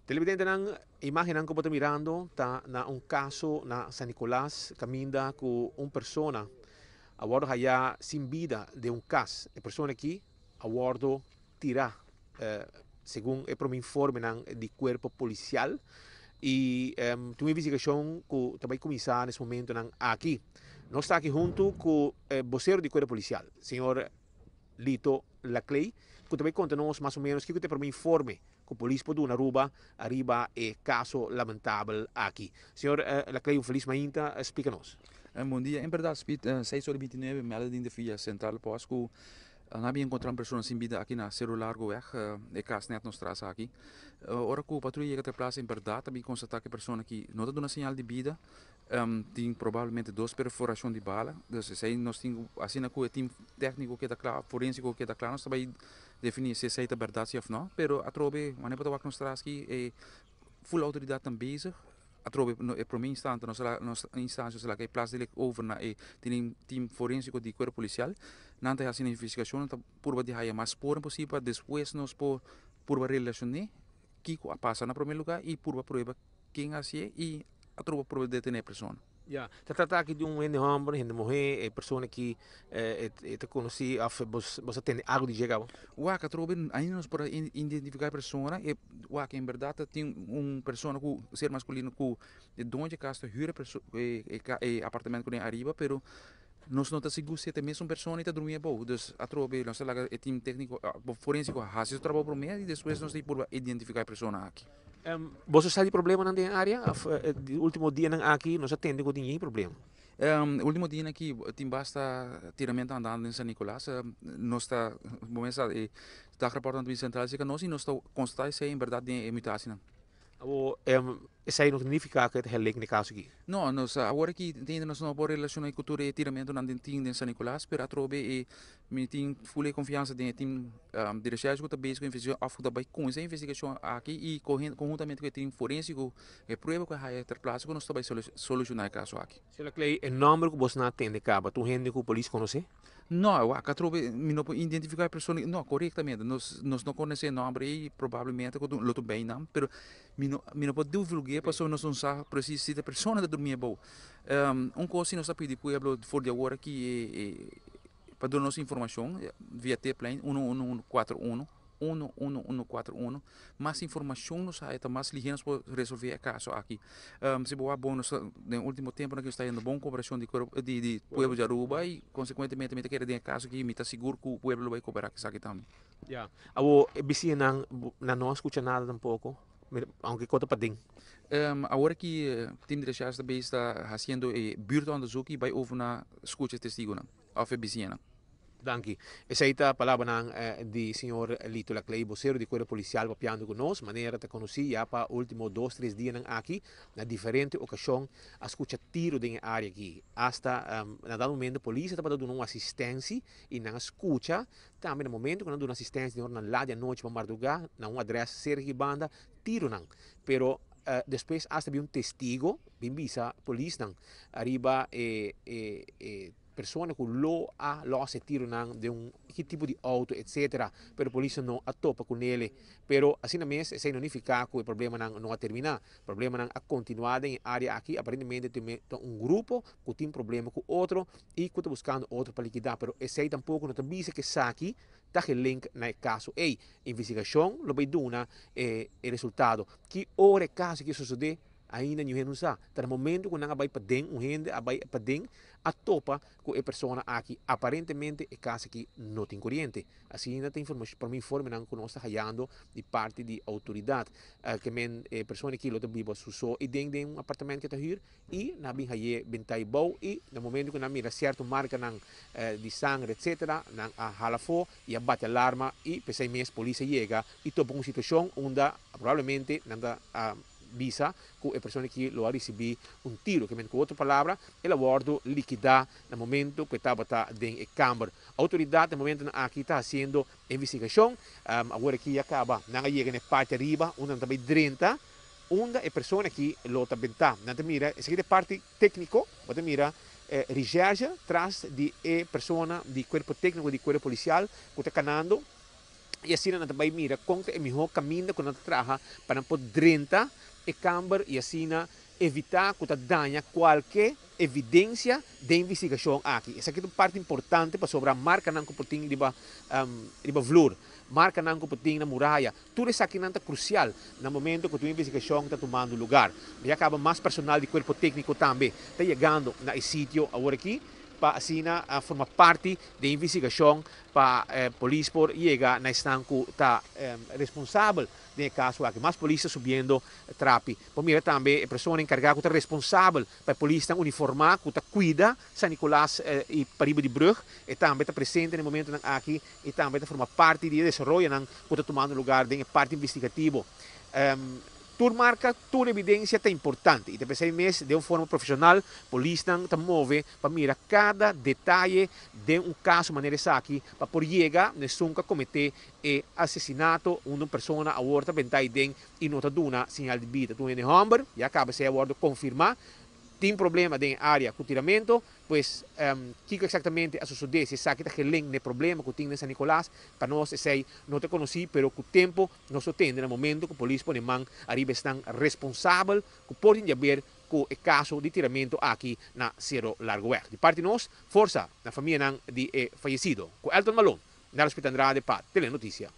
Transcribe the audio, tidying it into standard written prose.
Televidentenan, imagennan ku bo ta mirando ta na un kaso na San Nicolas kaminda ku un persona a wòrdu hayá sin bida den un kas. E persona aki a wòrdu tirá segun e prome informenan di kuerpo polisial i tin un investigashon ku ta bai kuminsá nes momentonan aki. Nos ta aki huntu ku e bosero di kuerpo polisial, señor Lito Laclay, ku ta bai konta nos mas o ménos kiko ta e prome informe ku polis por duna Aruba ariba e kaso lamentabel aki. Señor Laclay, un felis mainta, splika nos. Bon dia, en berdad Speed, seis ora y bintinuebe melde den de via Central Post ku nan a bin enkontra un persona sin bida aki na Cerro Largo weg, e kas net nos tras aki. Ora ku patruya yega ter plasa en berdad a bin konstata ku e persona aki no ta duna señal di bida, Tin probablemente dos perforacion di bala, dus esey nos tin cu asina cu e team tecnico keda cla, forensico keda cla, nos ta bay defini si esey ta berdad si of no, pero atrobe wanneer bo ta wak nos tras aki e full autoridadnan bezig, atrobe e prome instante nos a nos instancia nos a laga e plaats delict over na e team forensico di cuerpo policial, nan ta haci nan investigacion, nan ta purba di haya mas sporen posibel pa despues nos por purba relacione kico a pasa na prome lugar y purba prueba ken a hacié y a troba prueba detené e persona. Ya, ta trata aki di un hende homber, hende muhé, e persona aki e ta konosí òf bos a tende algu di dje kaba? Wak, atrobe ainda nos por a identifiká e persona, e wak en bèrdat ta tin un persona ku ser maskulino ku e doño di e kas ta hür e e apartamento ku den ariba pero nos no ta sigur si e ta e mesun persona i ta drumi abou, dus atrobe nos ta laga e tim tékniko forensiko hasi su trabou promé i despues nos ta purba identifiká e persona aki. Boso sa di problemanan den e area of di ultimo dianan aki nos a tende ku tin yen problema? Ultimo dianan aki tin basta tiramento andando den San Nicolas. Nos ta bo mes sa e dagrapportnan ta bin sentral serka nos i nos ta konstatá esei en bèrdat den e mutasinan. Awor esei no significa ku e ta helik na e kaso aki? No, nos awor aki ainda nos no por relashoná ku tur e tiramentunan den tin den San Nicolas pero atrobe e Mi tin ful e konfiansa den e tim di reshèrshi ku ta bezig ku e investigashon òf ku ta bai kuminsá e investigashon aki i konhuntamente ku e tim forensiko e prueba ku a haya ter plase ku nos ta bai solushoná e kaso aki. Señor Clay, e nòmber ku bos nan a tende kaba ta un hende ku polis konosé? No, wak atrobe mi no por identifiká e persona, no, korektamente nos nos no konosé e nòmber ei probablemente ku lo ta bei nan pero mi no mi no por divulgu'é pasobra nos no sa presis si ta e persona ta durmi abou. Un kos si nos ta pidi pueblo for di awor aki e Pa duna nos informacion via tiplijn 11141, 11141. Mas informacion nos haya ta mas lihe nos por resolve e caso aki. Si bo wak bon nos ta den ultimo temponan aki nos ta hayando bon cooperacion di cuerpo di di pueblo di Aruba y consecuentemente mi ta kere den e caso aki mi ta sigur cu pueblo lo bay coopera cu esaki tambe. Ya. Awor e bisiñanan nan no a scucha nada tampoco? Aunke cu ta paden. Awor aki team di recherche ta bezig ta haciendo e buurtonderzoek y bay over na scucha e testigonan. Of e bisiñanan. Danki. Esei ta palabranan di señor Lito Laclay, bosero di Cuerpo Policial papiando cu nos. Manera ta conoci ya pa ultimo dos tres dianan aki na diferente ocasion a scucha tiro den e area aki. Hasta na dado momento polis a tabata duna un asistensi y nan a scucha tambe na momento cu nan a duna asistensi den oranan laat di anochi pa marduga na un adres cerca aki banda tironan. Pero despues hasta bin un testigo bin bisa polisnan ariba e e persona ku lo a los e tironan den un ki tipo di auto etcetera pero polisnan no a topa ku nele pero asina mes esei no nifiká ku e problemanan no a terminá problemanan a kontinuá den e área aki aparentemente tin ta un grupo ku tin problema ku otro i ku ta buskando otro pa likidá pero esei tampoko no ta bisa ku esaki ta gelink na e kaso ei investigashon lo bai duna e resultado ki ora e kaso aki a sosodé. Ainda niun hende no sa. Ta na momento ku nan a bai paden, un hende a bai paden a topa ku e persona aki. Aparentemente e kas aki no tin koriente. Asina ta informashon, prome informenan ku nos ta hayando di parti di outoridat. Ke men e persona aki lo ta biba su so i den den un apartamento ke ta hür i nan a bin hay'é bentá i bou i na momento ku nan mira sierto markanan di sangre etcetera nan a hala afó i a bati alarma i p'esei mes polis a yega i topa ku un situashon unda probablemente nan ta bisa ku e persona aki lo a risibí un tiro, ke men ku otro palabra el a wòrdu likidá na momento ku e tabata den e kamber. Outoridat na momentonan aki ta hasiendo investigashon. Awor aki ya kaba nan a yega na e parti ariba unda nan ta bai drenta unda e persona aki lo ta bentá. Nan ta mira esaki ta e parti tékniko, bo ta mira rishèrshe tras di e persona di kuerpo tékniko di kuerpo polisial ku ta kanando. I asina nan ta bai mira kon ta e mihó kaminda ku nan ta traha pa nan por drenta e kamber i asina evitá ku ta daña kualke evidensia den investigashon aki. Esaki ta un parti importante pasobra markanan ku por tin riba riba vlur, markanan ku por tin na muraya, tur esakinan ta krusial na momento ku tur investigashon ta tumando lugar. Ya kaba mas personal di kuerpo tékniko tambe ta yegando na e sitio aworakí pa asina forma parti den investigashon pa polis por yega na esnan ku ta responsabel den e kaso aki. Mas polis ta subiendo trapi. Por mira tambe e persona enkargá ku ta responsabel pa e polisnan uniformá ku ta kuida San Nicolas i pariba di brug. E tambe ta presente na e momentonan aki i tambe ta forma parti di e desaroyonan ku ta tumando lugar den e parti investigativo. Tur marka, tur evidensia ta importante i ta p'esei mes den un forma profeshonal polisnan ta move pa mira kada detaye den un kaso manera esaki pa por yega na esun ku a kometé e asesinato unda un persona awor ta benta aiden i no ta duna señal di bida. Tur hende hòmber ya kaba esei a wòrdu konfirmá. Tin problema den e área ku tiramento, pues kiko eksaktamente a sosodé, si esaki ta geleng n'e problema ku tin den San Nicolas, pa nos esei no ta konosí, pero ku tempu nos lo tende na momento ku polis pone man ariba esnan responsabel ku por tin di aber ku e kaso di tiramento aki na Cerro Largoweg. Di parti nos, forsa na famianan di e fayesido. Ku Elton Malon, Nelson Pita Andrade pa Telenoticia.